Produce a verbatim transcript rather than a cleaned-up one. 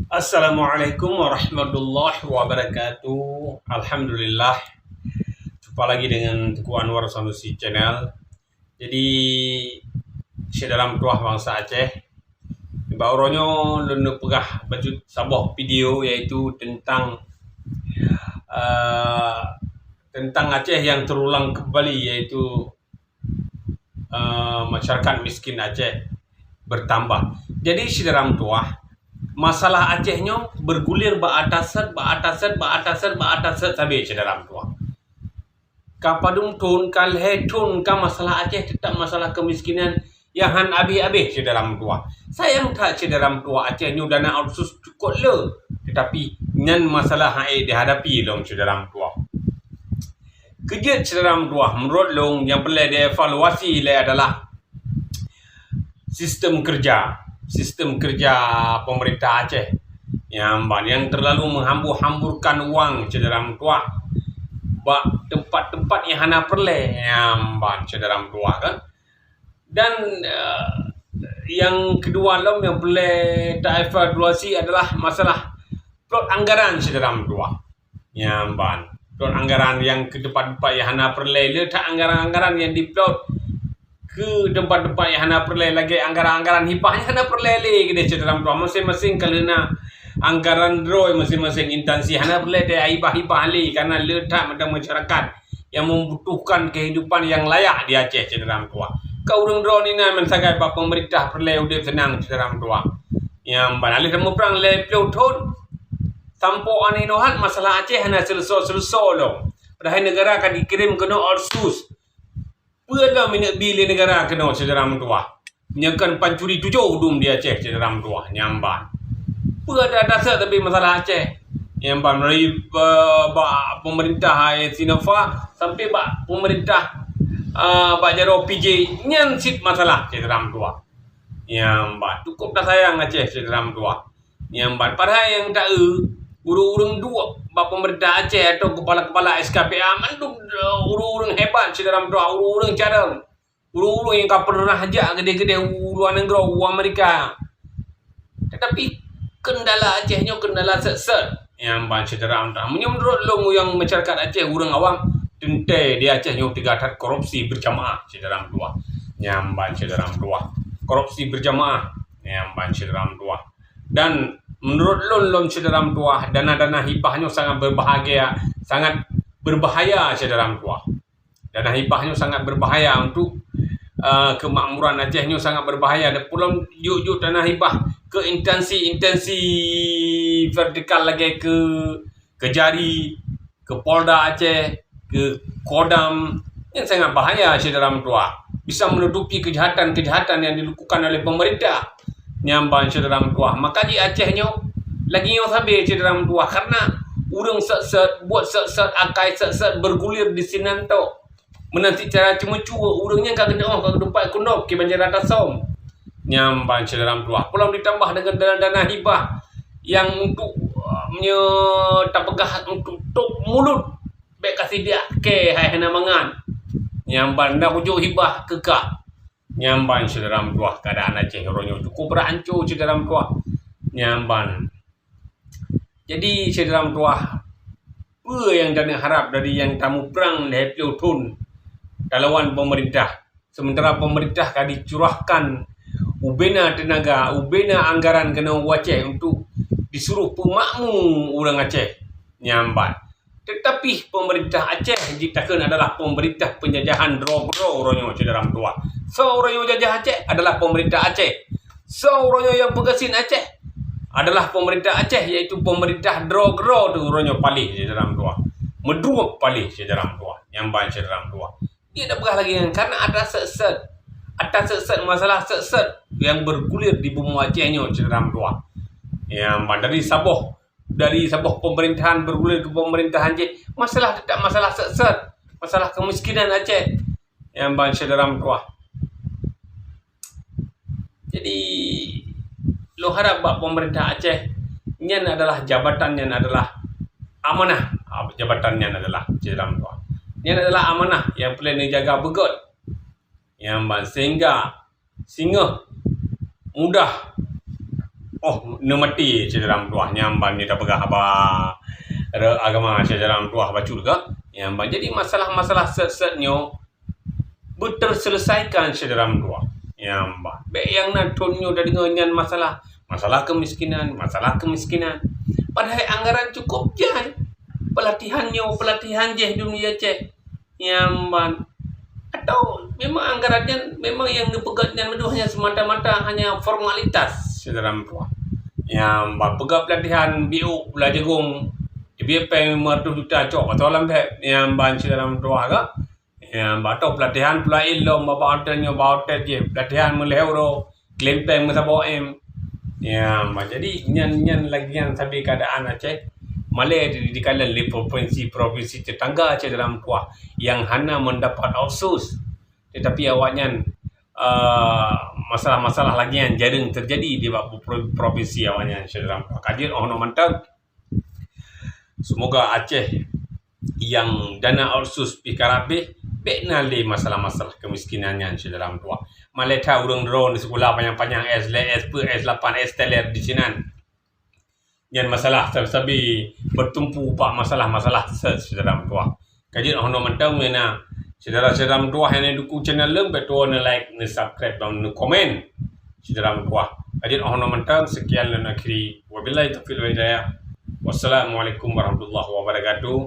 Assalamualaikum warahmatullahi wabarakatuh. Alhamdulillah. Jumpa lagi dengan Teuku Anwar Sanusi Channel. Jadi, syedara meutuwah bansa Aceh, bak uroe nyoe lôn neupeugah bacut saboh video, yaitu tentang, eh, tentang Aceh yang terulang kembali, yaitu, eh, masyarakat miskin Aceh bertambah. Jadi, syedara meutuwah, masalah Aceh nyoe bergulir bak atas set, bak atas set, bak atas set, bak atas set sabe, syedara meutuwah. Ka padum thon, ka lhèe thon, ka masalah Aceh teutap masalah kemiskinan nyang han abéh-abéh, syedara meutuwah. Sayang that, syedara meutuwah, Aceh nyoe dana otsus cukôp le, teutapi nyan masalah han ék dihadapi lom, syedara meutuwah. Keujeuet, syedara meutuwah, meunurot lôn nyang peureulèe dievaluasi lé adalah sistem keureuja, sistem keureuja pemerintah Aceh. Nyang ban, nyang terlalu menghambur-hamburkan wang, syedara meutuwah, bak teumpat-teumpat nyang hana peureulèe, nyang ban, syedara meutuwah, kan. Dan, eh, nyang keudua lom nyang peureulèe taevaluasi adalah masalah plot anggaran, syedara meutuwah. Nyang ban. Plot anggaran nyang keu teumpat-teumpat nyang hana peureulèe, le that anggaran-anggaran nyang diplot keu teumpat-teumpat nyang hana peureulèe, lagèe anggaran-anggaran hibah nyang hana peureulèe lé keudéh, syedara meutuwah. Maséng-maséng ka lheueh na anggaran droe maséng-maséng instansi, hana peureulèe dihibah-hibah lé, karena le that mantong masyarakat nyang membutuhkan kehidupan yang layak di Aceh, syedara meutuwah. Ka ureueng droeneuh na meusagai bak pemerintah peureulèe udép seunang, syedara meutuwah. Nyang ban, lheueh tamuprang lhèe ploh thon, sampoe nyoe nyoe hat masalah Aceh hana seuleusoe-seuleusoe lom. Padahai neugara ka dikirém keunoe otsus. Peue lom ineuk bi lé neugara keunoe, syedara meutuwah? Nyan kan pancuri tujoh dum di Aceh, syedara meutuwah, nyang ban. Peue ada dasar tapi masalah Aceh? Nyang ban, meulalu, eh, bak pemerintah, eh, Sinova sampai bak pemerintah, eh, bak jaroe P J, nyan cit masalah, syedara meutuwah. Nyang ban, cukup tasayang Aceh, syedara meutuwah. Nyang ban, padahai nyang ta-eu, ureueng-ureueng duek bak pemerintah Aceh atau kepala-kepala S K P A mandum, eh, ureueng-ureueng hebat, syedara meutuwah, ureueng-ureueng carông. Ureueng-ureueng nyang ka peureunah jak keudéh-keudéh u luwa nanggroe, u Amerika. Teutapi keundala Aceh nyoe keundala set-set. Nyang ban, syedara meutuwah. Meunyoe meunurot lôn nyang masyarakat Aceh, ureueng awam, teuntèe di Aceh nyoe teuga that korupsi berjamaah, syedara meutuwah. Nyang ban, syedara meutuwah. Korupsi berjamaah. Nyang ban, syedara meutuwah. Dan meunurot lôn, lôn syedara meutuwah, dana-dana hibah nyoe sangat berbahagia, sangat berbahaya, syedara meutuwah. Dana hibah nyoe sangat berbahaya untuk, eh, kemakmuran Aceh nyoe sangat berbahaya. Dan peue lom jok-jok dana hibah keu instansi-instansi vertikal lagèe keu Kejari, keu Polda Aceh, keu Kodam, nyan sangat bahaya, syedara meutuwah. Bisa menutupi kejahatan-kejahatan yang dilakukan oleh pemerintah. Nyang ban, syedara meutuwah. Maka di Aceh nyoe, lagèe nyoe sabe, syedara meutuwah, karena ureueng set-set, buet set-set, akai set-set, bergulir di sinan tok. Meunan cit cara ceumeucue, ureueng nyan ka geuteu'oh, ka geuteupat keunoe, ki banjara tasöm. Nyang ban, syedara meutuwah. Peue lom ditambah dengan dana-dana hibah nyang untuk, eh, meunyoe tapeugah untuk top mulut, bèk ka sidiak kèe hai hana mangat. Nyang ban, na kujok hibah keu kah. Nyang ban, syedara meutuwah, keuadaan Aceh uroe nyoe cukup brat hanco, syedara meutuwah. Nyang ban. Jadi, syedara meutuwah, peue nyang taneuk harab dari nyang tamuprang lhèe ploh thon talawan pemerintah? Sementara pemerintah ka dicurahkan ubena teunaga, ubena anggaran keunoe u Aceh untuk disuruh peumakmu ureueng Aceh. Nyang ban. Teutapi pemerintah Aceh jitakheun adalah pemerintah penjajahan droe keudroe uroe nyoe, syedara meutuwah. Soe uroe nyoe jajah Aceh? Adalah pemerintah Aceh. Soe uroe nyoe nyang peugasien Aceh? Adalah pemerintah Aceh, yaitu pemerintah droe keudroe teuh uroe nyoe paléh, syedara meutuwah. Meudrueb paléh, syedara meutuwah. Nyang ban, syedara meutuwah. Jeuet tapeugah lagèe nyan, karena atra set-set. Atra set-set, masalah set-set nyang bergulir di bumoe Aceh nyoe, syedara meutuwah. Nyang ban, dari saboh dari saboh pemerintahan bergulir keu pemerintahan jih, masalah teutap masalah set-set, masalah kemiskinan Aceh. Nyang ban, syedara meutuwah. Jadi, lôn harab bak pemerintah Aceh, nyan adalah jabatan, nyan adalah amanah. Ha, jabatan nyan adalah, syedara meutuwah. Nyan adalah amanah nyang peureulèe neujaga beugöt. Nyang ban, sehingga singoh mudah Oh, neumaté syedara meutuwah nyang ban nyoe tapeugah haba re agama syedara meutuwah bacut ka. Nyang ban jadi masalah-masalah set-set nyoe beuterseleusaikan syedara meutuwah. Nyang ban. Bék nyang na thon nyoe tadeungoe nyan masalah, masalah kemiskinan, masalah kemiskinan. Padahai anggaran cukup jai. Pelatihan nyoe, pelatihan jih dunia cek. Nyang ban. Atau memang anggaran nyan memang nyang neupeugét nyan meudeh hanya semata-mata hanya formalitas syedara meutuwah. Nyang ban peugah pelatihan biuk pula jagong, dibiet péng lima ratus juta cok atau lam bek nyang ban syedara meutuwah ka. Nyang ban atau pelatihan pula ilom bak hotel nyoe bak hotel jih pelatihan meulhèe uroe klempeng meusaboh em. Ya, ma-, jadi nyan, nyan lagèe nyan sabe keuadaan Aceh. Malèe di, dikalon lé provinsi-provinsi tetangga Aceh dalam kuah nyang hana mendapat otsus. Tetapi awaknyan, eh, masalah-masalah lagèe nyan jarang terjadi di bak pro-, provinsi awaknyan syedara meutuah. Ka jeuet 'oh noe mantong. Semoga Aceh nyang dana otsus pih ka rabeh, bèk na lé masalah-masalah kemiskinan nyan syedara meutuah. Malèe that ureueng droeneuh sikula panyang-panyang S lhèe, S peuet, S lapan, S teler di sinan. Nyan masalah sabe-sabe beutumpu bak masalah-masalah syiek syedara meutuah. Ka jeuet 'oh noe mantong, meunan syedara-syedara meutuah nyang neudukung channel lôn, bèk tuwoe neu-like, neu-subscribe dan neukomen syedara meutuah. Ka jeuet 'oh noe mantong, sekian lôn akhiri. Wabillahi taufiq wal hidayah. Wassalamualaikum warahmatullahi wabarakatuh.